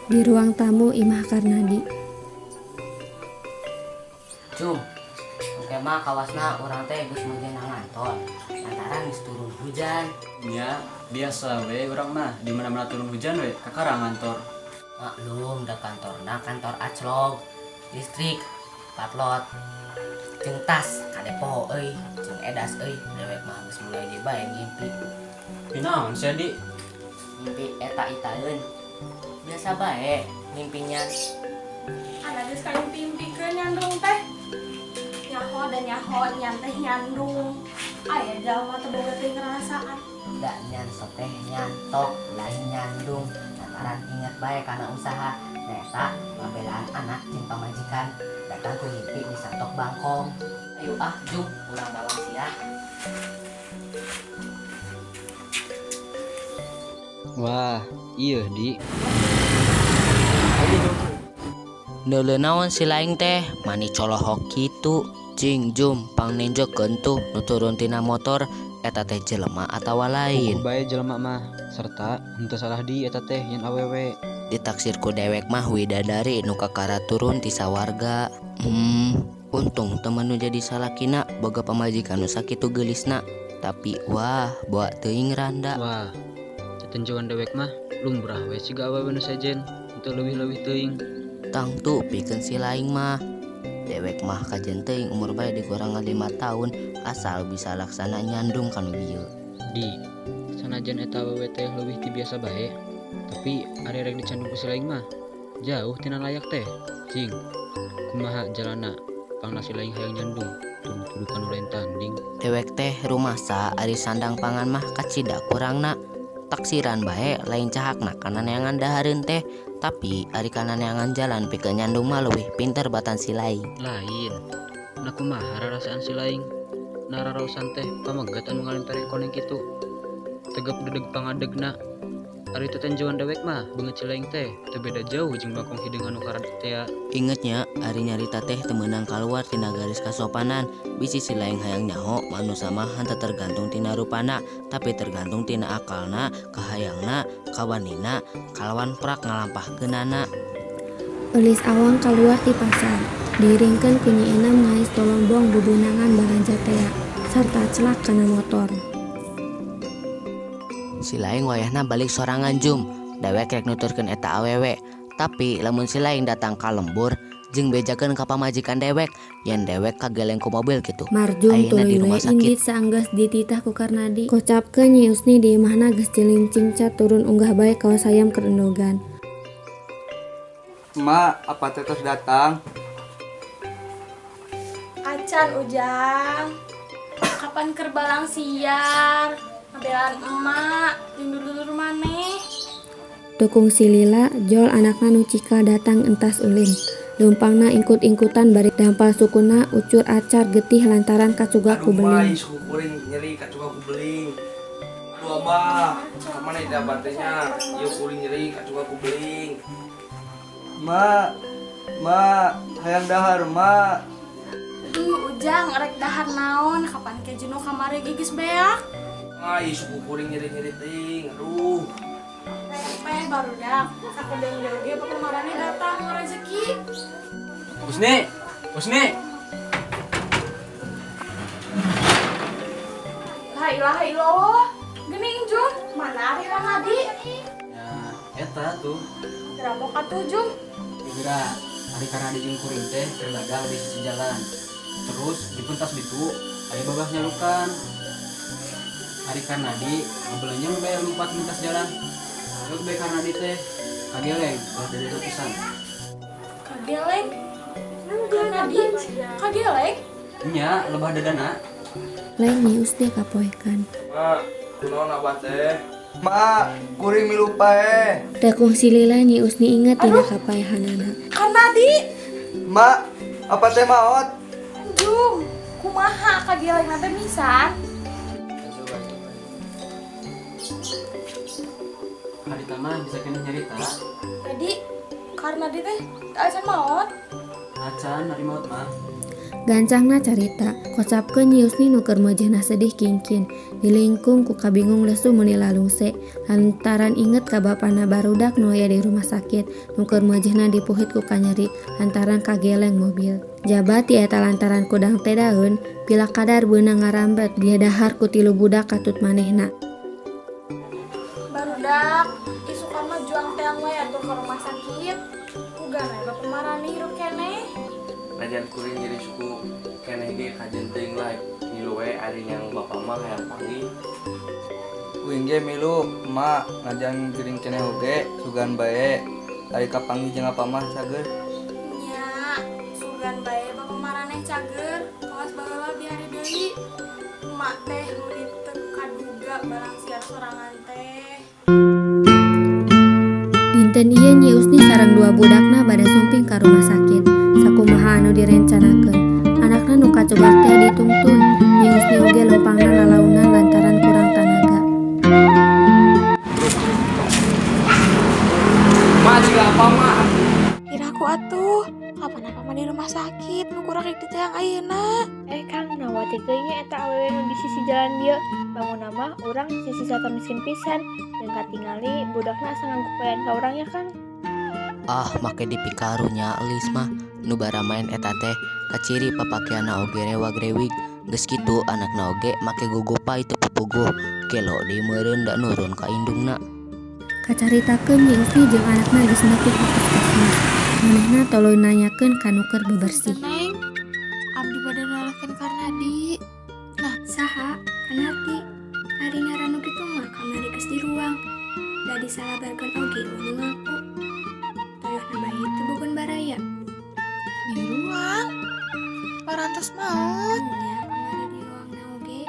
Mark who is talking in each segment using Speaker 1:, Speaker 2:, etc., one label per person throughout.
Speaker 1: Di ruang tamu Imah Karnadi.
Speaker 2: Jum, oke mah kawasna urang teh geus meunang ngantor. Lantaran geus turun hujan.
Speaker 3: Nya, biasa we urang mah di mana-mana turun hujan we kakara ngantor.
Speaker 2: Maklum da kantorna kantor aclog, listrik, patlot, jeung tas kadepo euy, jeung edas euy, dewek mah geus mulai ge bae ngimpi.
Speaker 3: Pinaon sia di?
Speaker 2: Ngimpi eta itaeun. Biasa bae ngimpinya.
Speaker 4: Anak geus kaimpi-impikeun nyandung teh. Nyaho dan nyaho nyan teh nyandung. Aya jalma teu boga teuing ngarasaan.
Speaker 2: Da nyan sok teh nyantok lain nyandung. Lantaran inget bae kana usaha nyaeta ngabelaan anak jeung pamajikan datang ku ngimpi disantok bangkong. Ayo ah jung urang balang sia.
Speaker 3: Wah, iya di.
Speaker 2: Neuleuh naon si laing teh mani colohok kitu. Cing jum pangnenjokeun tuh nu turun tina motor eta teh jelema atawa lain.
Speaker 3: Ukur bae jelema mah serta henteu salah di eta teh yen awewe.
Speaker 2: Ditaksir ku dewek mah widadari nu kakara turun ti sawarga. Untung temen nu jadi salakina boga pamajikan nu sakitu geulisna. Tapi wah, boa teuing randa.
Speaker 3: Wah, tetenjuan dewek mah lumrah we siga awewe nu sejen, henteu leuwih-leuwih teuing.
Speaker 2: Tangtu pikeun si laing mah. Dewek mah kajen teuing umur bae dikurangan 5 tahun asal bisa laksana nyandung kanu bieu.
Speaker 3: Di sanajan eta awewe teh leuwih ti biasa bae, tapi ari rek dicandung ku si laing mah jauh tina layak teh. Cing, kumaha jalana pangna si laing hayang nyandung tuduh-tuduh kanu lain tanding.
Speaker 2: Dewek teh rumasa ari sandang pangan mah kacida kurangna. Taksiran bae lain cahakna kana neangan dahareun teh, tapi ari kana neangan jalan pikeun nyandung mah leuwih pinter batan si laing.
Speaker 3: Lain. Na kumaha rarasaan si laing? Na rarausan teh pamegat anu ngalimpereng koneng kitu. Tegep dedeg pangadegna. Ari tetenjuan dewek mah beungeut si laing teh teu beda jauh jeung bangkong hideung anu karadeg tea.
Speaker 2: Ingetnya ari nyarita teh teu meunang kaluar tina garis kasopanan. Bisi si laing hayang nyaho manusa mah henteu tergantung tina rupana, tapi tergantung tina akalna, kahayangna, kawanina, kalawan prak ngalampahkeunana.
Speaker 1: Eulis Awang kaluar ti pasar, diiringkeun ku Nyi Enam ngais tolombong bubunangan balanja tea sarta celak kana motor.
Speaker 2: Si laing wayahna balik sorangan jum, dewek rek nuturkeun eta awewe. Tapi lamun si laing datang ka lembur jeung bejakeun ka pamajikan dewek, yen dewek kageleng ku mobil kitu.
Speaker 1: Marjum
Speaker 2: Ayeuna di
Speaker 1: tuluy
Speaker 2: rumah
Speaker 1: we
Speaker 2: sakit.
Speaker 1: Indit saenggeus dititah ku Karnadi. Kocapkeun Nyi Usni di imahna geus cilincing cat turun unggah bae kawas hayam keur endogan.
Speaker 5: Mak, apa teh tos datang?
Speaker 4: Acan Ujang. Kapan keur balang siar? Ngabelaan emak jeung dulur maneh.
Speaker 1: Tukung si Lila, jol anakna nu cikal datang entas ulin. Leumpangna ingkut-ingkutan bari dampal sukuna ucur acar getih lantaran kacugak ku
Speaker 6: Aduh,
Speaker 1: beling.
Speaker 6: Mai, suku kuring nyeri kacugak ku beling. Aduh abah, kamana dapat tehnya? Ieu kuring nyeri kacugak ku beling.
Speaker 5: Mak, mak, hayang dahar, mak.
Speaker 4: Aduh, Ujang rek dahar naon? Kapan ke jenuh kamari geus beak?
Speaker 6: Ai, suku kuring nyeri-nyeri ting. Aduh.
Speaker 4: Teh barudak, sakedeung deui ge papamarane datang rezeki.
Speaker 3: Usni, Usni.
Speaker 4: La ilaha illallah. Geuning Jum, mana ari Ramadi?
Speaker 3: Ya, eta tuh.
Speaker 4: Gerabok atuh Jum.
Speaker 3: Geura, ari Karnadi jeung kuring teh keur dagang di sisi jalan. Terus dipentas ditu aya babah nyalukan. Ari Karnadi ngabelenyeng bae lompat lintas jalan. Terus bae Karnadi teh kageleng ulah dari pisan.
Speaker 4: Kageleng? Karnadi kageleng?
Speaker 3: Nya, lebah dadana.
Speaker 1: Lain Nyi Usni kapoekan.
Speaker 6: Mak, kunaon abah teh?
Speaker 5: Mak, kuring milu paeh.
Speaker 1: Dakung si Lila Nyi Usni inget tina kapaehanana.
Speaker 4: Karnadi.
Speaker 5: Mak, apa teh maot?
Speaker 4: Jum, kumaha kageleng teh misan?
Speaker 3: Harita mah bisa kena nyarita.
Speaker 4: Tadi Karnadi teh acan maot.
Speaker 3: Acan ari maot mah.
Speaker 1: Gancangna carita, kocapkeun Nyi Yusni nu keur meujeuhna sedih kingkin, dilingkung ku kabingung lesu meuni lalungse lantaran inget ka bapana barudak nu aya di rumah sakit nu keur meujeuhna dipuhit ku kanyeri lantaran kageleng mobil. Jaba ti eta lantaran kudang teh daeun, pilakadar beunang ngarambet didahar ku tilu budak katut manehna.
Speaker 4: Barudak, isukan mah juang teang we atuh ka rumah sakit. Uga we bapak marani hirup keneh.
Speaker 6: Najan kuring nyeri suku keneh ge kajen teuing lah milu we ari yang bapak mah hayang panggih.
Speaker 5: Uing ge milu, emak najan gering keneh oge sugan bae. Ari kapanggih jeung apa mah cager.
Speaker 4: Nya, sugan bae bapak maraneh cager. Kawas baheula bihari deui. Emak teh meuni teu kaduga barang siar sorangan teh.
Speaker 1: Dinten ieu Nyi Yusni sareng dua budakna bade sumping ka rumah sakit. Sakumaha anu direncanakeun. Anakna nu kacugak teh ditungtun. Nyi Yusni oge leumpangna lalaunan lantaran kurang tanaga.
Speaker 6: Mak jika apa mak?
Speaker 7: Iraku atuh, kapan apa mah di rumah sakit, nu kurang rek diteang ayeuna.
Speaker 8: Eh Kang, nawati nya eta awewe nu di sisi jalan dieu. Bangun mah urang sisi sata miskin pisan. Jeung katingali budakna asa ngagupayan ka urang ya Kang.
Speaker 2: Ah, make dipikarunya elis mah nu baramaen eta teh kaciri papakeanna oge rewag-rewig. Geus kitu anakna oge make gogopa itu pupuguh. Gelo deui meureun da nurun ka indungna.
Speaker 1: Kacaritakeun Nyi Yusni jeung anakna geus nepi ka puskesmas. Manehna tuluy nanyakeun ka nu keur bebersih.
Speaker 7: Neng, abdi bade nalahkeun Karnadi. Nah,
Speaker 9: Saha? Kanarti. Ari ngaran nu kitu mah kamari geus di ruang. Da disalabarkeun oge euweuh ngaku. Toyohna bae teu bogon baraya.
Speaker 7: Di ruang. Parantos maot.
Speaker 9: Nya kamari di ruangna oge.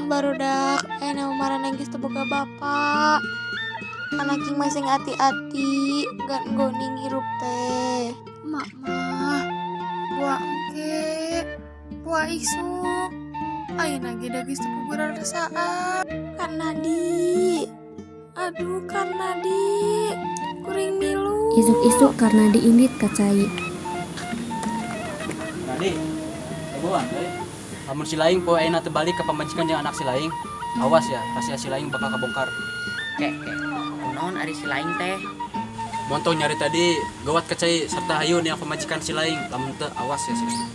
Speaker 7: Barudak, aya nu maraneh geus teu boga bapak. Anak king masing ati-ati, gan goning hirup teh. Mak mah, buah engke, buah isuk. Ayeuna ge da geus teu puguh rarasaan. Karnadi. Aduh, Karnadi. Kuring milu.
Speaker 1: Isuk-isuk Karnadi indit ka cai.
Speaker 3: Nadi, hebohan euy. Lamun si laing poe ayeuna teu balik ka pamajikan jeung anak si laing, awas ya, rahasia si laing bakal kabongkar.
Speaker 2: Kek, kek. Kunaon ari si laing teh?
Speaker 3: Montong nyari tadi gawat ka cai serta hayu nih pamajikan si laing, lamun teu awas ya si laing.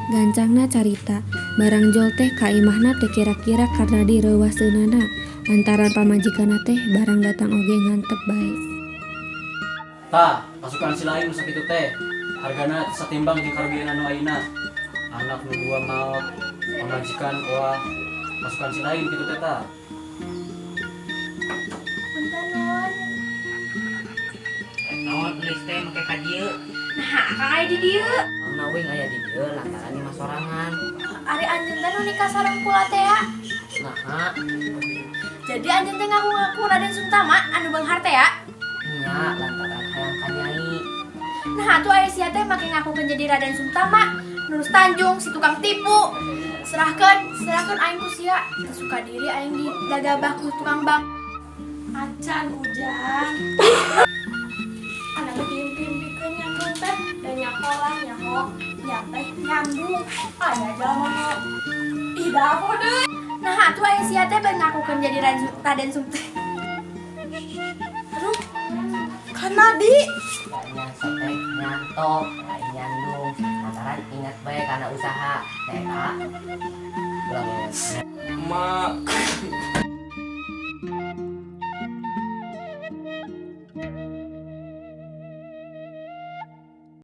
Speaker 1: Gancangna carita, barang jol teh ka imahna teu kira-kira Karnadi reuwaseunana lantaran pamajikanna teh barang datang oge ngantep bae.
Speaker 3: Tah, pasukan si laing nu sakitu teh. Hargana satimbang jeung karugian anu ayeuna. Anak nu dua maot, pamajikan oah, pasukan si laing kitu teh tah.
Speaker 9: Punten nuhun.
Speaker 2: Naon elis teh make ka dieu?
Speaker 9: Nah, Akang aya di dieu.
Speaker 2: Mangna uing aya di dieu lantaran imah sorangan.
Speaker 9: Ari anjeun teh nu nikah sareng kula teh ya.
Speaker 2: Naha?
Speaker 9: Jadi anjeun teh ngaku-ngaku Raden Suntama anu beunghar teh ya.
Speaker 2: Nya lantaran hayang ka nyai.
Speaker 9: Nah, atuh aya sia teh make ngakukeun jadi Raden Suntama, Nurus Tanjung si tukang tipu. Serahkeun, serahkeun aing ku sia. Teu suka diri aing di dagabah ku tukang bak.
Speaker 4: Acan ujang. Anak mimpi-mimpi nyandung teh dan nyakolah nyaho nyateh nyandung aya jalma nu ih da apa deui.
Speaker 9: Nah, atuh aya sia teh bari ngakukeun jadi Raden Suntama.
Speaker 4: Aduh, Karnadi.
Speaker 2: Nya teh nyantok, lain nyandung. Lantaran ingat bae kana usaha. Eta. Ulang ya.
Speaker 6: Mak.